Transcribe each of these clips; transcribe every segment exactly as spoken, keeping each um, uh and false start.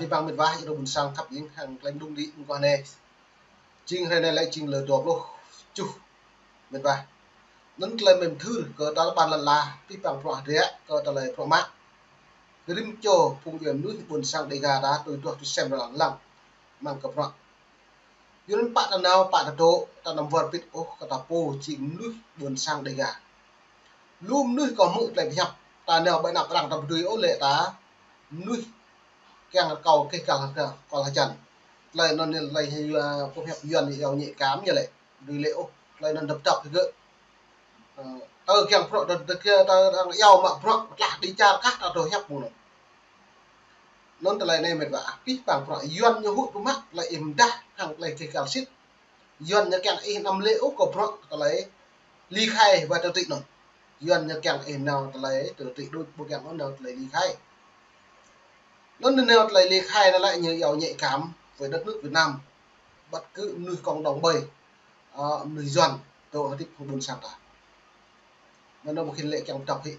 Abih bang mĕt wa, ih rŏ ƀôn sang khăp ing hăng tơlơi mơđung đĭ mơguah anai. Jing hrơi anai lĕ jing lơ dua pluh tơjuh mĕt wa. Anŭn tơlơi mơthưr kơ ta ƀan lăn ala, abih bang bruă hơdră kơ tơlơi bruă mă. Rĭm čô phung djuai mơnuih ƀôn sang Đêga ta tui duah tui sem lăng lăng mơ̆ng kơ bruă. Yua anŭn pă ta nao pă ta dŏ, ta anăm wơr bĭt ôh kơ ta pô jing mơnuih ƀôn sang Đêga. Lu mơnuih kâo hmư̆ tơlơi pơhiăp, ta nao ƀơi anăp arăng ta pơdui ôh lĕ ta mơnuih kiăng rơkâo keh kăl kual hơjăn. Tơlơi anŭn anai tơlơi pơhiăp Yuan ñu iâu nhạy cảm ñu lĕ. Pơdui lĕ ôh, tơlơi anŭn dŏp dŏp hĭ gơ̆. Ơ, tơ kiăng bruă tơ, tơ kiăng tơ arăng iâu mă bruă pơtlah đi čar kah ta dŏ hiăp mơ̆ng anŭn. Anŭn tơlơi anai mĕt wa, abih bang bruă Yuan ñu huĭ pơmă tơlơi ih mơdah hăng tơlơi keh kăl sĭt. Yuan ñu kiăng ih anăm lĕ ôh kơ bruă tơlơi ly khai wai tơtĭ anŭn. Yuan ñu kiăng ih nao tơlơi tơtĭ đôč, ƀu kiăng ôh nao tơlơi ly khai. Anŭn nao tơlơi ly khai anŭn lĕ ñu iâu nhạy cảm với đất nước Việt Nam. Bất cứ mơnuih cộng đồng ƀơi, ơ, mơnuih Yuan dŏ hơdip hăng ƀôn sang ta. Anŭn anŭn ƀu khĭn lĕ kiăng dŏp hĭ.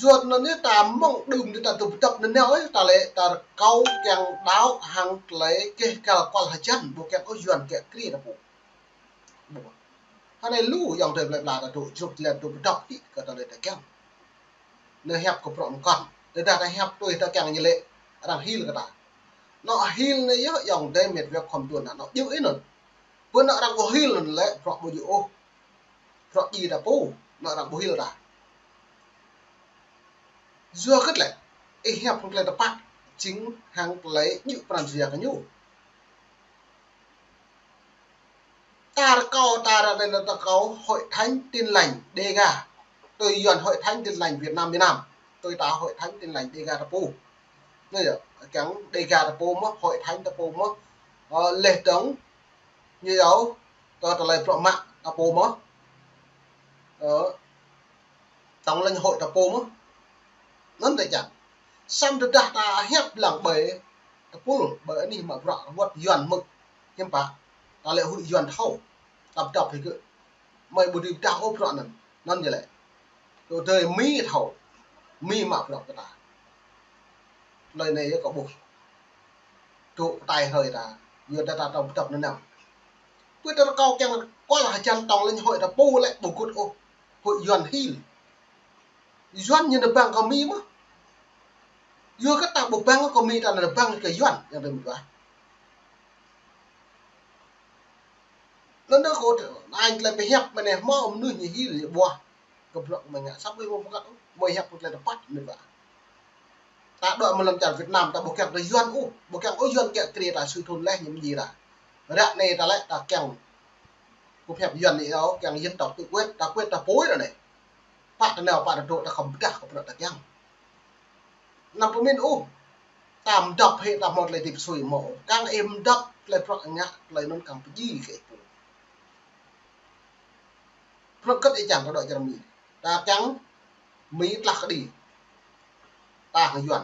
Yua anŭn anai ta mơ̆ng đưm anai ta dŏp dŏp anai nao ơi, ta lĕ ta rơkâo kiăng đaŏ hăng tơlơi keh kăl kual hơjăn, ƀu kiăng ôh Yuan kiăng kriê ta pô. Ƀu. Hơnai lu ayŏng adơi plơi pla ta dŏ jrŭp jơlan dŏp dŏp hĭ kơ tơlơi ta kiăng. Anai hiăp kơ bruă mơkŏn. Tơdah ta hiăp tui ta kiăng ñu lĕ arăng hil kơ ta. Anŏ hil anai yơh ayŏng adơi mĕt wa khŏm tuan anŏ djơ̆ ih anŭn. Pơ anŏ arăng ƀu hil anŭn lĕ bruă ƀu djơ̆ ôh. Bruă djai ta pô, anŏ arăng ƀu hil ta. Yua hơget lĕ, ih hiăp hăng tơlơi tơpă, jing hăng tơlơi djơ̆ pran jua kơ ñu. Ta rơkâo, ta ră anai ta rơkâo Hội Thánh Tin Lành Đêga. Tui Yuan Hội Thánh Tin Lành Việt Nam, Việt Nam. Tui ta Hội Thánh Tin Lành Đêga ta pô. Anai yơh, kiăng Đêga ta pô mơ̆, Hội Thánh ta pô mơ̆. Ơ, leh dơ̆ng, ñu iâu, kơ tơlơi bruă mă ta pô mơ̆. Ơ, Tổng Liên Hội ta pô mơ̆. Anŭn tơčăng. Samơ̆ tơdah ta hiăp lăng ƀơi tơpul, ƀơi anih mă bruă wơ̆t Yuan mơ̆. Hiư̆m pă, ta lĕ huĭ Yuan thâo. Tơpă tơpă hĭ gơ̆. Mơi ƀu dưi pơdah ôh bruă anŭn. Anŭn yơh lĕ. Tơdơi Mi thâo. Mi mă bruă kơ ta. Tơlơi anai yơh kâo ƀuh. Dŏ pơtai hrơi ta. Yua dah ta tơpă tơpă anŭn nao. Pơ ta rơkâo kiăng kual hơjăn Tổng Liên Hội ta pô lĕ ƀu gŭt ôh. Hội Yuan hil. Yuan ñu nao bang kơ Mi mơ̆. Yua kơ ta ƀu bang kơ Mi ta nao bang kơ Yuan, ayŏng adơi mĕt wa. Anŭn anai kâo tơ-, anŭn tơlơi pơhiăp mơ̆ng anai hmâo mơnuih ñu hil ñu ƀuah. Kơ bruă mơ̆ng ngă săp ƀơi mơ̆ng pơkăt, mơ̆ng hiăp tơlơi tơpă mĕt wa. Ta dŏ mơ̆ng lăm čar Việt Nam ta ƀu kiăng tơ Yuan ôh, ƀu kiăng ôh Yuan kiăng kriê ta sui thun leh ñu mơji ta. Ră anai ta lĕ ta kiăng. Kơ pơhiăp Yuan anai ôh, kiăng dân tộc tự quyết, ta quyết ta pô ră anai. Pă ta nao, pă ta dŏ, ta khŏm pơdah kơ bruă ta kiăng. Anăm pơmĭn ôh. Ta mơdŏp hĭ ta hmâo tơlơi tĭp sui hmâo. Kiăng ih mơdŏp tơlơi bruă ngă, tơlơi anŭn kiăng pơjing kơ ih pô. Bruă hơget ih čang ta dŏ čar Mi. Ta kiăng Mi tlah kơđi. Ta hăng Yuan.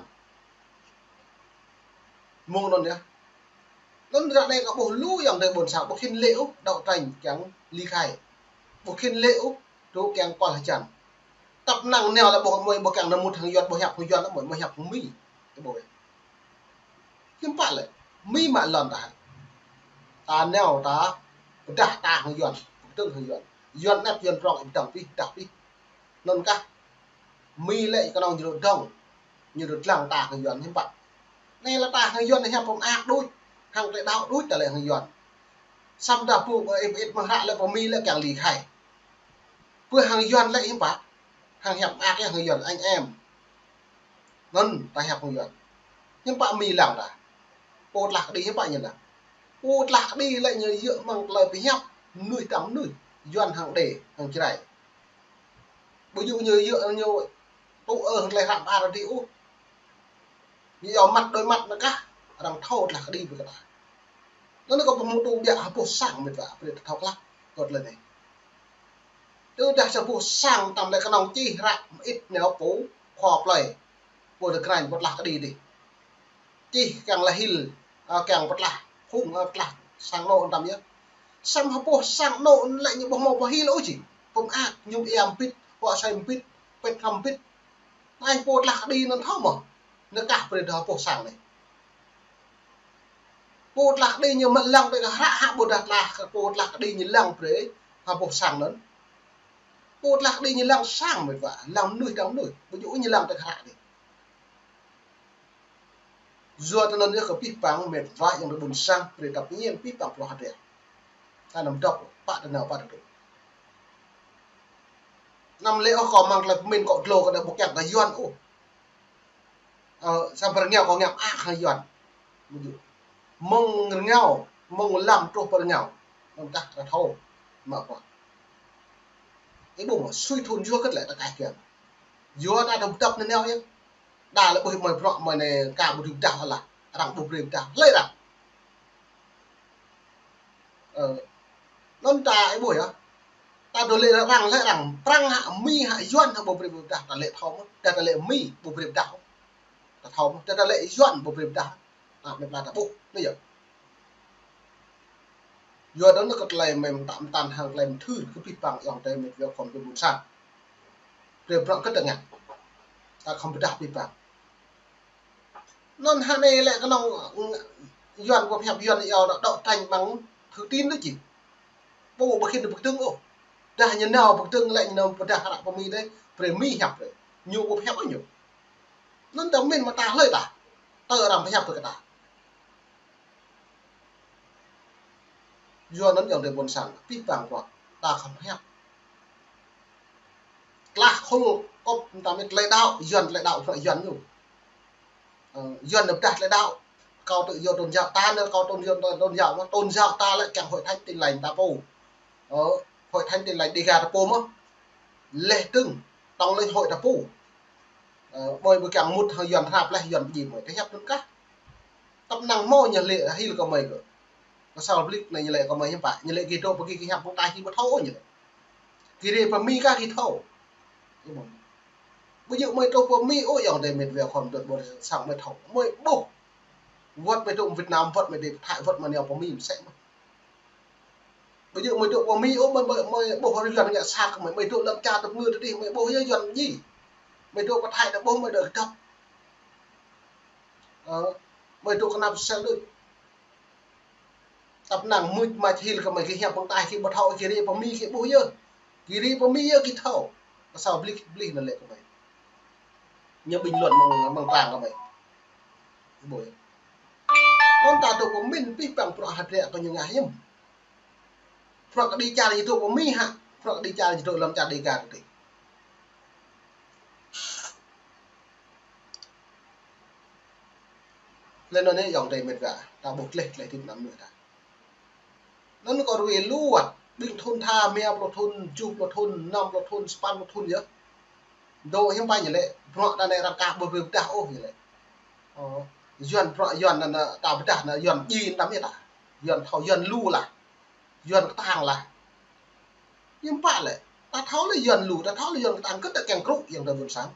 Mơ̆ng anŭn yơh. Anŭn ră anai kâo ƀuh lu ayŏng adơi ƀôn sang ƀu khĭn lĕ ôh, đấu tranh kiăng ly khai. Ƀu khĭn lĕ ôh, dŏ kiăng kual hơjăn. Tơpă năng nao lĕ ƀu mơi ƀu kiăng nao mŭt hăng Yuan, ƀu hiăp hăng Yuan lĕ mơi, mơi hiăp hăng Mi. Ih ƀuh. Hiư̆m pă lĕ, Mi mă lŏn ta. Ta nao ta, pơdah ta hăng Yuan, pơkơdơ̆ng hăng Yuan. Yuan anet Yuan prŏng ih pơdơ̆ng pih, pơdah pih. Anŭn kah, Mi lĕ kơnơ̆ng ñu dŏ dơ̆ng, ñu dŏ lăng ta hăng Yuan hiư̆m pă. Anai lĕ ta hăng Yuan hiăp pơmơak đôč, hăng tơlơi đaŏ đôč ta lĕ hăng Yuan. Samơ̆ dah pô, ơ, ih, ih mơ̆ng hră lĕ pơ Mi lĕ kiăng ly khai. Pơ hăng Yuan lĕ hiư̆m pă, hăng hiăp mơak lĕ hăng Yuan anh em. Anŭn ta hiăp hăng Yuan. Hiư̆m pă Mi lăng ta. Pô tlah kơđi hiư̆m pă ñu lăng. Pô tlah kơđi lĕ ñu djơ̆ mơ̆ng tơlơi pơhiăp mơnuih tơm mơnuih. Yuan hăng Đê, hăng Jrai. Ƀu djơ̆ ñu djơ̆ ñu tŭ ơ hăng tơlơi hră mơar adih ôh. Ñu iâu mặt đối mặt anŭn kah, arăng thâo tlah kơđi ƀơi kơ ta. Anŭn kâo pơhmutu biă ha boh sang mĕt wa, brơi ta thâo klă kơ tơlơi anai. Tơdah sa boh sang tơm lĕ kơnơ̆ng čih hră mơit nao pô khua plơi, pô tơkrăn pơtlah kơđi dih. Čih kiăng lĕ hil, ơ, kiăng pơtlah phung, ơ, pơtlah sang anŏ tơm yơh. Samơ̆ ha boh sang anŏ lĕ ñu ƀu hmâo pơhil ôh či. Pơmơak, mơñum ia ƀit, huă asơi ƀit, pĕt hrăm ƀit. Anŭn pô tlah kơđi anŭn thâo mơ̆. Nao kah brơi dah pô sang anai. Pô tlah kơđi ñu mă lăng brơi kơ hră hă ƀôdah tlah, pô tlah kơđi ñu lăng brơi hă pô sang anŭn. Pô tlah kơđi ñu lăng sang mĕt wa, lăng mơnuih dăng mơnuih. Ƀu djơ̆ ñu lăng brơi kơ hră đih. Yua tui anŭn yơh kơ pih pang mĕt wa ayŏng adơi ƀôn sang brơi tăp ñen pih pang pơrŏ hơdră. Ta anăm dŏ pă tơ nao pă tơ tŭ. Anăm lĕ ôh kâo mơ̆ng tơlơi pơmĭn kâo glô kơ anai ƀu kiăng kơ Yuan ôh. Ơ, samơ̆ rơngiao kâo ngă ăh hăng Yuan. Mơ̆ng rơngiao, mơ̆ng lăm truh pơ rơngiao. Anŭn tah ta thâo. Mă pă. Ih ƀuh mơ̆, sui thun yua kơ tơlơi ta kaih kiăng. Yua ta dŏ dŏ anai nao yơh. Đa lĕ ƀuh mơi bruă mơi anai ka ƀu dưi pơdah lah. Arăng ƀu brơi pơdah. Hlơi arăng. Ơ, anŭn ta ih ƀuh yơh. Ta dŏ lĕ arăng, lĕ arăng Prăng hă, Mi hă, Yuan hă ƀu brơi pơdah, ta lĕ thâo mơ̆n. Dah ta lĕ Mi ƀu brơi pơdah. Ta thâo mơ̆n. Dah ta lĕ Yuan ƀu brơi pơdah. Ta mĕt wa ta ƀuh. Anai yơh. Yua anŭn kơ tơlơi mơ̆n ta mơtăn hăng tơlơi mơthưr kơ pih pang ayŏng adơi mĕt wa khŏm tơ ƀôn sang. Brơi bruă kơ ta ngă. Ta khŏm pơdah pih pang. Anŭn hă anai lĕ kơnơ̆ng, mm, Yuan pơhiăp Yuan iâu anŭn đấu tranh bằng thư tín đôč či. Ƀu ƀu khĭn pơkơdơ̆ng ôh. Dah ñu nao pơkơdơ̆ng lĕ ñu nao pơdah hră pơ Mi đơi, brơi Mi hiăp brơi. Ñu ƀu pơhiăp ôh ñu. Anŭn ta mĭn mơ̆ ta hlơi ta. Tơ arăng pơhiăp brơi kơ ta. Yua anŭn ayŏng adơi ƀôn sang, pih pang bruă, ta khŏm hiăp. Tlah khul kŏp ta mĭn tơlơi đaŏ, Yuan tơlơi đaŏ, bruă Yuan ñu. Ơ, Yuan nao pơdah tơlơi đaŏ. Kâo tŭ yua tôn giáo, ta nao kâo tôn yua tôn, tôn giáo, tôn giáo ta lĕ kiăng Hội Thánh Tin Lành ta pô. Ơ, Hội Thánh Tin Lành Đêga ta pô mơ̆n. Leh tưng, tong leh hội ta pô. Ơ, ƀơi ƀu kiăng mŭt hăng Yuan hrăp leh Yuan pơjing mơi, ta hiăp anŭn kah. Tăp năng mơ̆ ñu lĕ hil kơ mơi kơ. Kơ sal blik anai ñu lĕ kơ mơi hiư̆m pă, ñu lĕ gih dŏ pơgi gih hiăp pơ̆ng taih gih ƀu thâo ôh ñu lĕ. Gih rai pơ Mi kah gih thâo. Ƀu djơ̆ mơi truh pơ Mi ôh ayŏng adơi mĕt wa khŏm dŏ ƀôn sang mơi thâo. Mơi ƀuh. Wơ̆t mơi dŏ Việt Nam, wơ̆t mơi dŏ Thái, wơ̆t mơi nao pơ Mi mơsĕ mơ̆n. Ƀu djơ̆ mơi dŏ pơ Mi ôh, mơi, mơi, mơi ƀuh rơlăng ngă sat kơ mơi, mơi dŏ lăm čar tơpơngư tơdih, mơi ƀuh yơh Yuan ji. Mơi dŏ pơ Thái ta ƀuh mơi dŏ kơdŏp. Ơ, mơi dŏ kơnap sel đôč. Tăp năng mŭt mă hil kơ mơi gih hiăp pơ̆ng taih gih ƀu thâo, gih rai pơ Mi gih ƀuh yơh. Gih rai pơ Mi yơh gih thâo. Kơ sal blik, blik anŭn lĕ kơ mơi. Ñu bình luận mơ̆ng, mơ̆ng trang kơ mơi. Ƀuh yơh. Anŭn ta dŏ pơmĭn pih pang bruă hơdră kơ ñu ngă hiư̆m. Bruă kơđi čar ñu dŏ pơ Mi hă, bruă kơđi čar ñu dŏ lăm čar Đêga tơdih. Lĕ anŭn anai ayŏng adơi mĕt wa, ta ƀuh gleh gleh tĭp năm mơnuih ta. Anŭn kơ ruai lu wơ̆t, ƀing thun tha, rơma pluh thun, tơjuh pluh thun, năm pluh thun, sapăn pluh thun yơh. Dŏ hiư̆m pă ñu lĕ, bruă ta anai arăng ka ƀu brơi pơdah ôh ñu lĕ. Ơ, Yuan bruă Yuan anŭn, anŭn ta pơdah anŭn Yuan ji anăm yơh ta. Yuan thâo Yuan lu lah. Yuan kơtang lah. Hiư̆m pă lĕ, ta thâo lĕ Yuan lu, ta thâo lĕ Yuan kơtang, kơ ta kiăng krŭ ayŏng adơi ƀôn sang.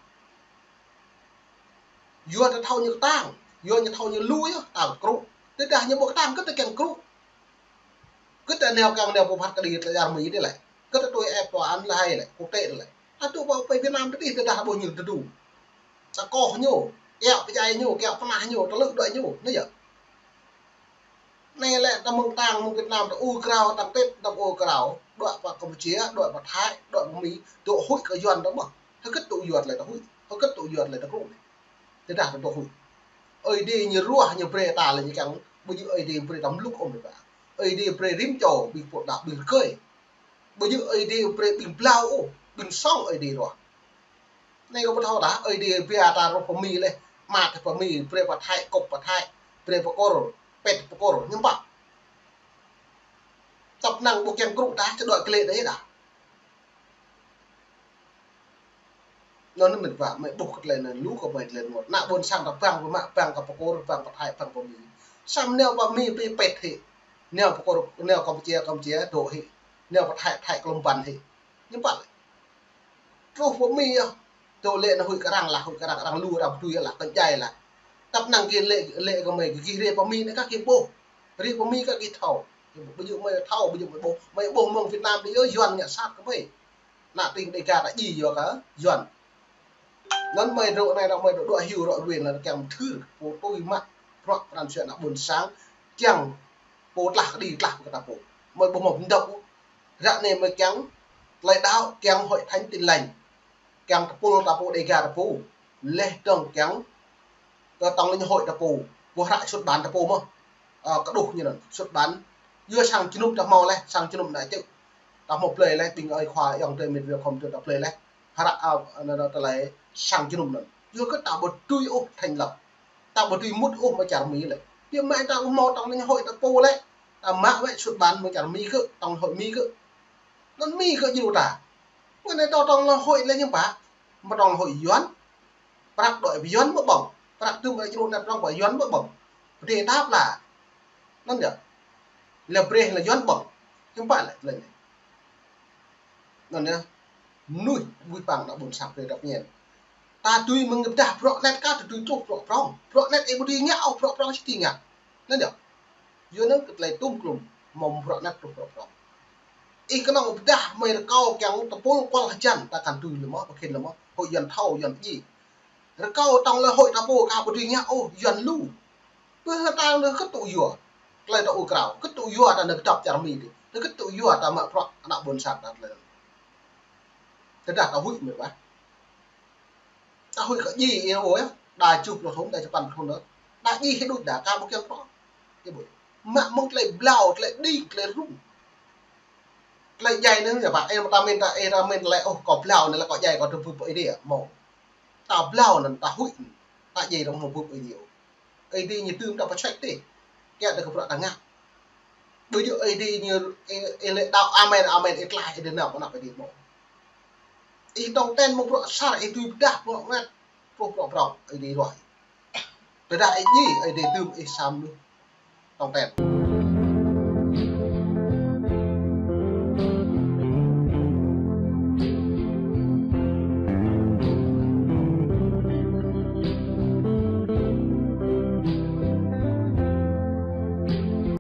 Yua ta thâo ñu kơtang, yua ñu thâo ñu lu yơh, ta krŭ. Tơdah ñu ƀu kơtang, kơ ta kiăng krŭ. Kơ ta nao kiăng nao pơphat kơđi tơlơi čar Mi đih lĕ. Kơ ta tui ĕp tòa án La Hay lĕ, quốc tế lĕ. Ta tŭ pơ Việt Nam tơdih tơdah ƀuh ñu tơdu. Ta koh ñu, kiaŏ pơdjai ñu, kiaŏ pơnah ñu, tơlư̆ đuaĭ ñu, anai yơh. Anai lĕ ta mơ̆ng tang mơ̆ng Việt Nam ta ur krao, ta tĕt ta ur krao, đuaĭ pơ Campuchia, đuaĭ pơ Thái, đuaĭ pơ Mi, dŏ huĭ kơ Yuan ta mơ̆n. Hơget dŏ Yuan lĕ ta huĭ, hơget dŏ Yuan lĕ ta krŭ anai. Tơdah ta dŏ huĭ. Ơi Adai ñu ruah ñu brơi ta lĕ ñu kiăng, ƀu djơ̆ Ơi Adai brơi ta mlŭk ôh mĕt wa. Ơi Adai brơi rĭm čô ƀing pô đaŏ ƀing rơkơi. Ƀu djơ̆ Ơi Adai brơi ƀing blao ôh, ƀing song Ơi Adai ruah. Anai kơ ƀu thâo dah, Ơi Adai brơi ta rŏh pơ Mi lĕ, mă tơ pơ Mi, brơi pơ Thái, kŏp pơ Thái, brơi pơ Kur, pĕt pơ Kur, hiư̆m pă. Tăp năng ƀu kiăng krŭ dah, čơđuaĭ glĕ đơi dah. Anŭn mĕt wa, mơi ƀuh kơ tơlơi anŭn lu kơ mơi tơlơi rơngot. Ană ƀôn sang ta bang pơ mă, bang kơ pơ Kur, bang pơ Thái, bang pơ Mi. Samơ̆ nao pơ Mi pĕt pĕt hĭ. Nao pơ Kur, nao Campuchia, Campuchia dŏ hĭ. Nao pơ Thái, Thái klŏm băn hĭ. Hiư̆m pă lĕ. Truh pơ Mi yơh. Dŏ lĕ anŭn huĭ kơ arăng lah, huĭ kơ arăng, arăng lu, arăng pơtui lah, kơ djai lah. Tăp năng gih lĕ, lĕ kơ mơi, gih rai pơ Mi anai kah gih ƀuh. Rai pơ Mi kah gih thâo. Ƀu djơ̆ mơi thâo, ƀu djơ̆ mơi ƀuh. Mơi ƀuh mơ̆ng Việt Nam đih yơh Yuan ngă sat kơ mơi. Ană tring Đêga ta ji yua kơ Yuan. Anŭn mơi rŏ anai, rŏ mơi rŏ đuaĭ hyu rŏ ruai anŭn kiăng mơthưr pô tui mă bruă pran jua ană ƀôn sang, kiăng pô tlaih kơđi tlaih kơ ta pô. Mơi ƀu hmâo pơdŏp. Ră anai mơi kiăng tơlơi đaŏ, kiăng Hội Thánh Tin Lành, kiăng tơpul ta pô, Dega ta pô. Laih dơ̆ng kiăng kơ tổng liên hội ta pô, pô hră xuất bản ta pô mơ̆n. Ơ, kơđuh ñu anŭn, xuất bản. Yua sang jơnum ta hmâo laih, sang jơnum anai čư̆. Ta hmâo blơi laih, ƀing ơi khua ayŏng adơi met wa khŏm adơi ta blơi laih. Hră, ơ, anŭn, anŭn tơlơi sang jơnum anŭn. Yua kơ ta ƀu tui ôh thành lập. Ta ƀu tui mŭt ôh mơ̆ng čar Mi lĕ. Biă mă ta ƀu hmâo tổng liên hội ta pô lĕ. Ta mă wơ̆t xuất bản mơ̆ng čar Mi kơ, tổng hội Mi kơ. Anŭn Mi kơ jru ta. Ngăn anai ta tổng liên hội lĕ ñu pă. Mă tổng hội Yuan. Prăk đuaĭ pơ Yuan mơ̆ ƀơ̆ng. Prăk tơm ƀơi jru anai prong pơ Yuan mơ̆ ƀơ̆ng. Pơdai tap la. Anŭn yơh. Lĕ brơi lĕ Yuan ƀơ̆ng. Hiư̆m pă lĕ, lĕ anai. Anŭn yơh. Mơnuih ƀuh păng ană ƀôn sang brơi ta pơñen. Ta tui mơ̆ng pơdah bruă anet kah ta tui truh bruă prong. Bruă anet ih ƀu dưi ngă ôh, bruă prong či dưi ngă. Anŭn yơh. Yua anŭn kơ tơlơi tŭm klum, hmâo bruă anet truh bruă prong. Ih kơnơ̆ng pơdah mơi rơkâo kiăng tơpul kual hơjăn, ta kăn tui lĕ mơ̆, pơkhin lĕ mơ̆, hội Yuan thâo, Yuan djai. Rơkâo tổng liên hội ta pô kah ƀu dưi ngă ôh, Yuan lu. Pơ ta anŭn kơ tŭ yua. Tơlơi ta ur krao, kơ tŭ yua ta anŭn kơdŏp čar Mi dih. Anŭn kơ tŭ yua ta mă bruă ană ƀôn sang ta tơlơi. Tơdah ta huĭ mơi ƀă. Ta huĭ kơ djai ih ôh yơh. Đa tơjuh pluh thŭn, đa sapăn pluh thŭn anŭn. Đa djai hĭ đôč đa kah ƀu kiăng prong. Ih ƀuh. Mă mơ̆ng tơlơi blao, tơlơi đĭ, tơlơi rŭng. Tơlơi djai anŭn yơh pă, ih mơ̆ ta min ta, ih ta min tơlơi, ôh, kâo blao anai lĕ kâo djai kâo tŭ bưp Ơi Adai mơ̆n. Ta blao anŭn ta huĭ, ta djai dŏ hmâo bưp Ơi Adai ôh. Ơi Adai ñu dưm ta pơčoh tih. Kiăng ta kơ bruă ta ngă. Ƀu djơ̆ Ơi Adai ñu, ih, ih lĕ đaŏ amen, amen, ih tlaih, ih đe nao pơ anăp Ơi Adai mơ̆n. Ih tong ten mơ̆ng bruă sar, ih tui pơdah bruă anet, truh bruă prong, Ơi Adai ruah. Tơdah ih djai, Ơi Adai dưm ih sa mơnuih tong ten.